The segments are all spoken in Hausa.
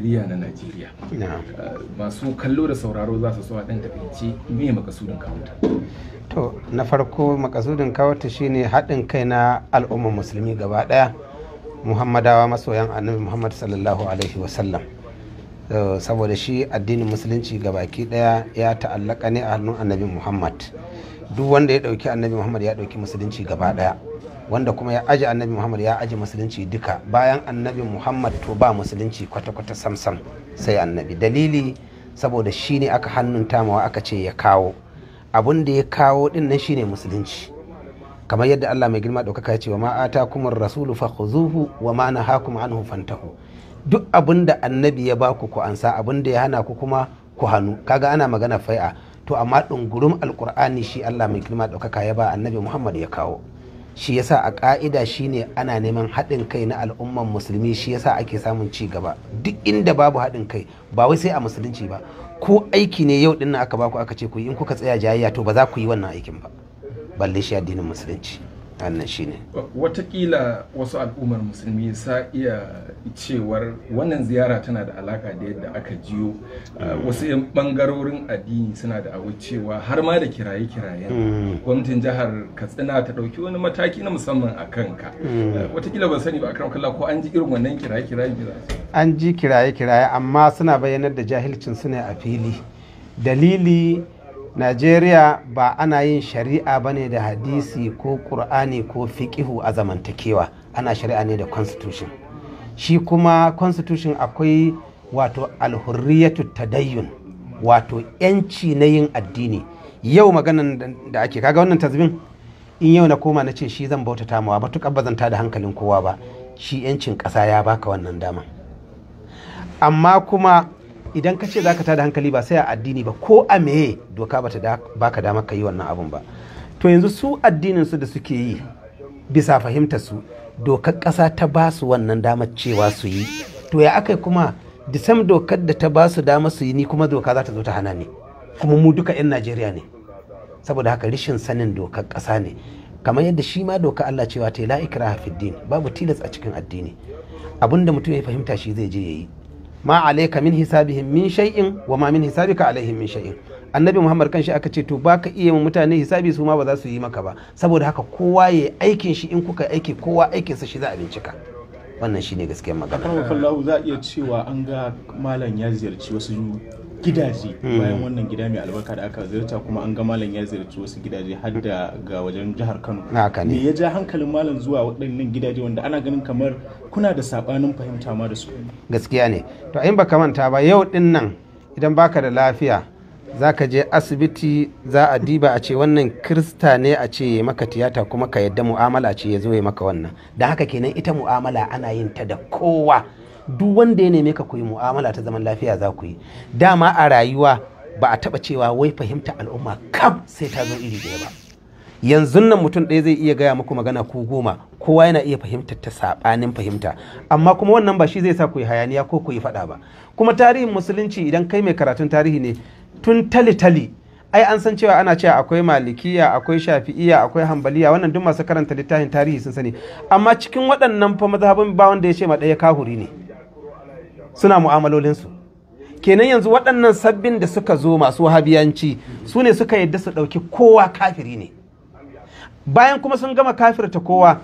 Kadiriya na Najeriya. Masu kallo da sauraro za su so a ɗan takaice me makasudin kawota. To, na farko makasudin kawota shine haɗin kai na al'ummar musulmi gaba ɗaya, Muhammadawa masoyan Annabi Muhammad sallallahu alaihi wasallam. Saboda shi addinin musulunci gabaki ɗaya ya ta'allaka ne a hannun Annabi Muhammad. Duk wanda ya ɗauki Annabi Muhammad ya ɗauki musulunci gaba ɗaya. Wanda kuma ya aje Annabi Muhammad ya aje musulunci duka. Bayan Annabi Muhammad to ba musulunci kwata-kwata samsam sai Annabi. Dalili saboda shi ne aka hannun tamawa aka ce ya kawo. Abun da ya kawo din nan shine musulunci. Kamar yadda Allah mai girma ɗaukaka ya ce wa ma atakumur rasulu fakhuzuhu wa ma nahakum anhu fantahu. Duk abun da Annabi ya baku ku ansa, abun da ya hana ku kuma ku hannu. Kaga ana magana fai'a. To amma ɗungurum Alƙur'ani shi Allah mai girma ɗaukaka ya ba Annabi Muhammad ya kawo. Shi yasa a ƙa'ida shine ana neman haɗin kai na al'umman musulmi, shi yasa ake samun ci gaba. Duk inda babu haɗin kai, ba wai sai a musulunci ba, ko aiki ne yau dinnan aka baku aka ce ku yi, in kuka tsaya jayayya to ba za ku yi wannan aikin ba, balle shi addinin musulunci. Wannan shine. Watakila wasu al'ummar musulmi sa iya cewar wannan ziyara tana da alaka da yadda aka jiyo wasu 'yan bangarorin addini suna da abu cewa har ma da kiraye-kirayen gwamnatin jihar Katsina ta ɗauki wani mataki na musamman a kanka. Watakila ban sani ba akram kallah ko an ji irin wannan kiraye-kirayen? An ji kiraye-kiraye, amma suna bayyanar da jahilcin su ne a fili. Dalili, Najeriya ba ana yin shari'a ba ne da hadisi ko ƙur'ani ko fiƙihu a zamantakewa, ana shari'a ne da constitution. Shi kuma constitution akwai wato alhurriyatu tadayyun, wato yanci na yin addini. Yau maganan da ake kaga wannan tazbin, in yau na koma na ce shi zan bautata mawa, matuƙar ba zan tada hankalin kowa ba, shi yancin ƙasa ya baka wannan dama. Amma kuma idan ka ce za ka tada hankali ba sai a addini ba, ko a meye doka ba ta baka damar ka yi wannan abun ba. To yanzu su addinin su da suke yi bisa fahimtar su, dokar ƙasa ta ba su wannan damar cewa su yi. To ya aka kuma disam dokar da ta ba su damar su yi, ni kuma doka za ta zo ta hana ni? Kuma mu duka 'yan Najeriya ne. Saboda haka rishin sanin dokar ƙasa ne. Kamar yadda shi ma doka Allah cewa ta la ikraha fid din, babu tilas a cikin addini. Abinda mutum ya fahimta shi zai je yayi. Ma alayka min hisabihim min shay'in wa ma min hisabika alaihim min shay'in. Annabi Muhammad kanshi aka ce to baka iya mutane hisabi, su ma ba za su yi maka ba. Saboda haka kowa ya aikin shi, in kuka aiki kowa aikin sa shi za a bincika. Wannan shine gaskiyar magana. Akramakallahu, za a iya cewa an ga malam ya ziyarci wasu gidaje bayan wannan gida mai albarka da aka ziyarta, kuma an ga malam ya ziyarci wasu gidaje har da ga wajen jihar Kano. Haka ne. Me ya ja hankalin malam zuwa waɗannan gidaje wanda ana ganin kamar kuna da sabanin fahimta ma da su? Gaskiya ne. To in baka manta ba, yau din nan idan baka da lafiya zaka je asibiti, za a diba a ce wannan kirista ne, a ce ya maka tiyata, kuma ka yadda mu'amala ce ya zo ya maka wannan. Don haka kenan ita mu'amala ana yin ta da kowa. Duk wanda ya neme ka ku yi mu'amala ta zaman lafiya za ku yi. Dama a rayuwa ba a taba cewa wai fahimta al'umma kaf sai ta zo iri ɗaya ba. Yanzu nan mutum ɗaya zai iya gaya muku magana ku goma, kowa yana iya fahimtar ta saɓanin fahimta, amma kuma wannan ba shi zai sa ku yi hayaniya ko ku yi faɗa ba. Kuma tarihin musulunci, idan kai mai karatun tarihi ne, tun tali-tali ai an san cewa ana cewa akwai malikiya, akwai shafi'iya, akwai hambaliya. Wannan duk masu karanta littafin tarihi sun sani. Amma cikin waɗannan fa mazhabin ba wanda ya ce ma ɗaya kahuri ne, suna mu'amalolinsu. Kenan yanzu waɗannan sabbin da suka zo masu wahabiyanci su ne suka yadda su ɗauki kowa kafiri ne. Bayan kuma sun gama kafirta kowa,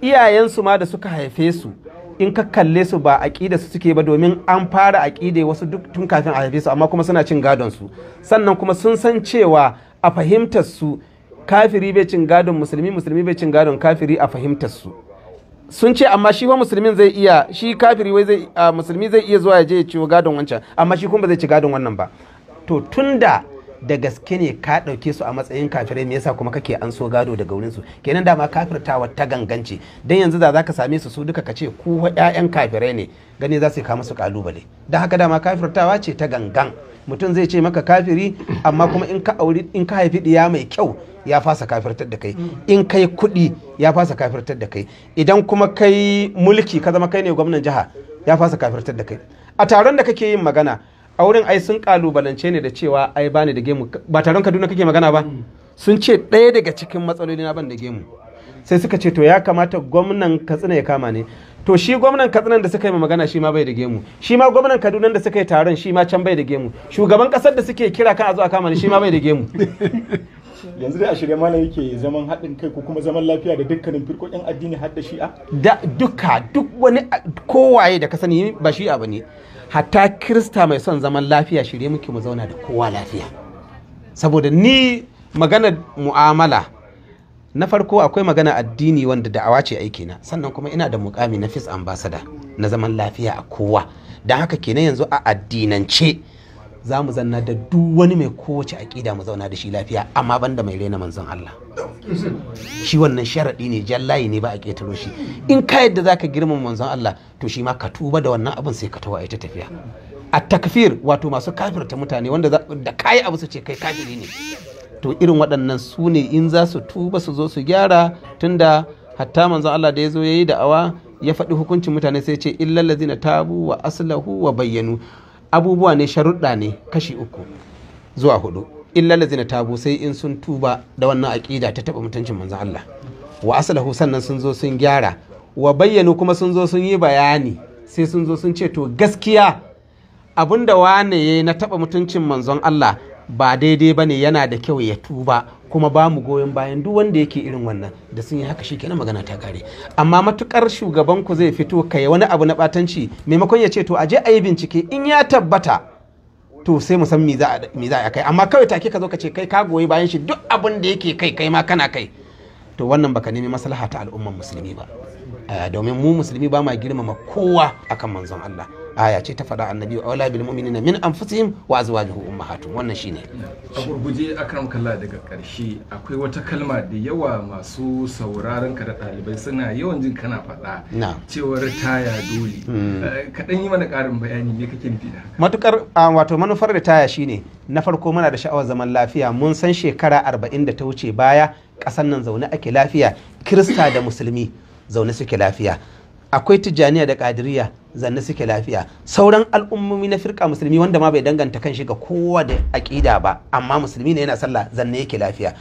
iyayensu ma da suka haife su, in ka kalle su ba aƙida su suke ba, domin an fara aƙide wasu duk tun kafin a haife su, amma kuma suna cin gadon su. Sannan kuma sun san cewa a fahimtar su kafiri bai cin gadon musulmi, musulmi bai cin gadon kafiri a fahimtar su. Sun ce amma shi wa musulmin zai iya, shi kafiri wai zai, musulmi zai iya zuwa ya je ya ciwo gadon wancan, amma shi kuma ba zai ci gadon wannan ba. To tunda da gaske ne ka ɗauke su a matsayin kafirai, me yasa kuma kake an so gado daga wurin su? Kenan dama kafirtawa ta gangance. Dan yanzu da zaka same su su duka ka ce ku ƴaƴan kafirai ne, gani za su kawo musu kalubale. Dan haka dama kafirtawa ce ta gangan. Mutum zai ce maka kafiri, amma kuma in ka auri, in ka haifi ɗiya mai kyau, ya fasa kafirtar da kai. In kai kuɗi, ya fasa kafirtar da kai. Idan kuma kai mulki ka zama kai ne gwamnan jiha, ya fasa kafirtar da kai. A taron da kake yin magana a wurin, ai sun kalubalance ne da cewa ai bani da gemu. Ba taron Kaduna kake magana ba? Sun ce ɗaya daga cikin matsaloli na ban da gemu. Sai suka ce to ya kamata gwamnan Katsina ya kama ne. To shi gwamnan Katsinan da suka yi magana shi ma bai da gemu, shi ma gwamnan Kaduna da suka yi taron shi ma can bai da gemu, shugaban kasar da suke kira kan a zo a kama ni shi ma bai da gemu. Yanzu dai a shirye malam yake zaman haɗin kai ko kuma zaman lafiya da dukkanin firkokin addini har da shi'a? Da duka, duk wani kowaye da ka sani ba shi'a bane, hatta Kirista mai son zaman lafiya shirye muke mu zauna da kowa lafiya. Saboda ni magana mu'amala na farko akwai magana addini wanda da'awa ce aiki na, sannan kuma ina da mukami na peace ambassador na zaman lafiya a kowa. Don haka kenan yanzu a addinance za mu zanna da duk wani mai kowace aƙida mu zauna da shi lafiya, amma banda mai rena manzon Allah. Shi wannan sharaɗi ne, jallayi ne, ba a ƙetaro shi. In ka yadda za ka girmama manzon Allah, to shi ma ka tuba da wannan abin sai ka tawa ita tafiya. A takfir, wato masu kafirta mutane wanda da kayi abu su ce kai kafiri ne, to irin waɗannan su ne in za su tuba su zo su gyara. Tunda hatta manzon Allah da ya zo ya yi da'awa ya faɗi hukuncin mutane sai ce illal ladzina tabu wa aslahu wa bayyanu. Abubuwa ne, sharuɗa ne kashi 3 zuwa 4. Illal ladzina tabu, sai in sun tuba da wannan aƙida ta taɓa mutuncin manzon Allah, wa aslahu sannan sun zo sun gyara, wa bayyanu kuma sun zo sun yi bayani, sai sun zo sun ce to gaskiya abinda wane ya na taɓa mutuncin manzon Allah ba daidai ba ne, yana da kyau ya tuba, kuma ba mu goyon bayan duk wanda yake irin wannan. Da sun yi haka shi kenan magana ta kare. Amma matukar shugaban ku zai fito kai wani abu na batanci, maimakon ya ce to aje a yi bincike, in ya tabbata to sai mu san me za a kai. Amma kawai take ka zo ka ce kai ka goyi bayan shi duk abin da yake kai, kai ma kana kai, to wannan baka nemi maslaha ta al'umman musulmi ba. Domin mu musulmi ba ma girmama kowa akan manzon Allah. Aya ce ta faɗa, annabi aula bil mu'minina min anfusihim wa azwajuhu ummahatun. Wannan shine. A gurguje akram kallah, daga ƙarshe akwai wata kalma da yawa masu sauraron ka da ɗalibai suna yawan jin kana faɗa, cewar ritaya dole. Kaɗan yi mana ƙarin bayani, me kake nufi da haka? Matukar wato manufar ritaya shine, na farko muna da sha'awar zaman lafiya. Mun san shekara 40 da ta wuce baya ƙasar nan zaune ake lafiya, Kirista da musulmi zaune suke lafiya, akwai Tijjaniya da Kadiriya zanne suke lafiya, sauran al'ummomi na firka musulmi wanda ma bai danganta kan shi ga kowa da aƙida ba amma musulmi ne yana sallah zanne yake lafiya.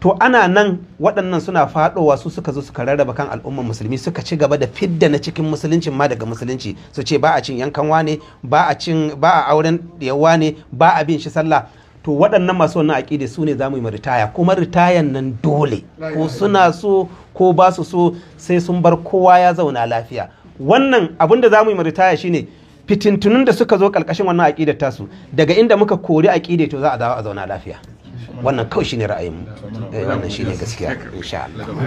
To ana nan waɗannan suna faɗowa, su suka zo suka rarraba kan al'umman musulmi, suka ci gaba da fidda na cikin musuluncin ma daga musulunci, su ce ba a cin yankan wane, ba a cin, ba a auren yawa ne, ba a bin shi sallah. To waɗannan masu wannan aƙide su ne za mu yi ritaya, kuma ritayan nan dole, ko suna so ko ba su so, sai sun bar kowa ya zauna lafiya. Wannan abin da za mu yi ritaya shine fitintunun da suka zo ƙarƙashin wannan aƙidar tasu, daga inda muka kori aƙide to za a dawo a zauna lafiya. Wannan kawai shine ra'ayinmu, wannan shine gaskiya insha Allah.